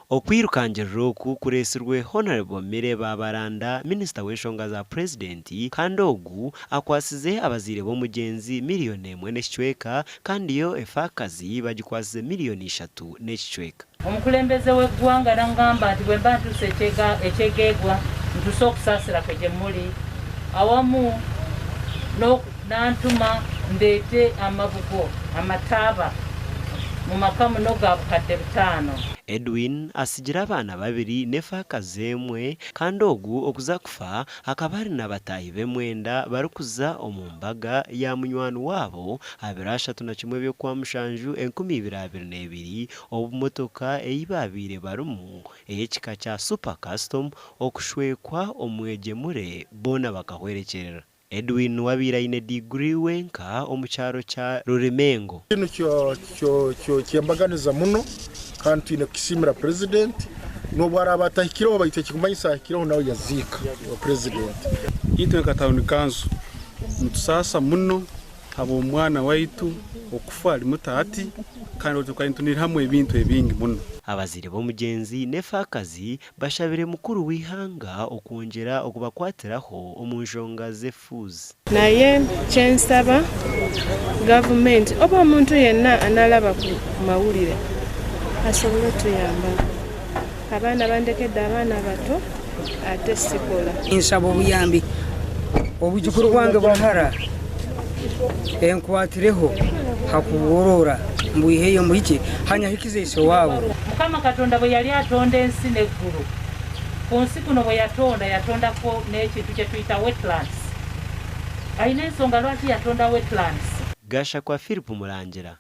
Okwirukangirira oku kureetsirwe Hon. Milly Babalanda, Minisita w'enshonga za Purezidenti kandi ogu akwatsize abazaire b'omugyenzi miriyoni emwe n'ekicweka kandi yo efaakazi bagikwatsize miriyoni ishatu n'ekicweka. Omukulembeze w'eggwanga nangamba nti bwemba ntuuse ekyegeegwa ntuuse okusaasira kwe gye muli awamu nantuma ndeete amabugo, amataaba, mu maka muno ga bukadde butaano. Edwin atsigire abaana babiri n'efaakazi emwe kandi ogu okuza kufa akaba ari na bataahi be mwenda barikuza omu mbaga ya munywani waabo aha biro 31 by'Okwamushanju 2022 obu motoka ei baabaire barimu ey'ekika kya Super Custom okushwekwa omwegyemure boona bakahwerekyerera. Edwin niwe abaire aine diguri wenka omu kyaro kya Rurimengo. Kinu ky'embaganiza muno kandi twine kukisiimira Purezidenti n'obu araabe atahikireho baitu ekirikumanyisa ahikireho nawe yaziika Purezidenti. Itwe nka tawuni kanso nitusaasa muno habw'omwana waitu okufa ali muto ati kandi tukaba nitunihiramu ebintu ebingi muno. Abazaire b'omugyenzi n'efaakazi Bashabire mukuru w'eihanga okwongyera okubakwatiraho omu nshonga z'efuuzi. Naye kyensaba gavumenti oba omuntu yenna analaba ku mawulire asobole otuyamba abaana bandekedde abaana bato ate sikola. Ninsaba obuyambi obwijukuru bwange bwahara enkwatireho ha kubworora mbwiheyo mbuhikye hanyahikize ise waabo. Mukama Katonda bwe yali atonda ensi n'eggulu, ku nsi kuno bwe yatonda, yatondako n'ekintu kye tuyita wetlands. Alina ensonga lwaki yatonda wetlands. Gashakwa Philip Murangira.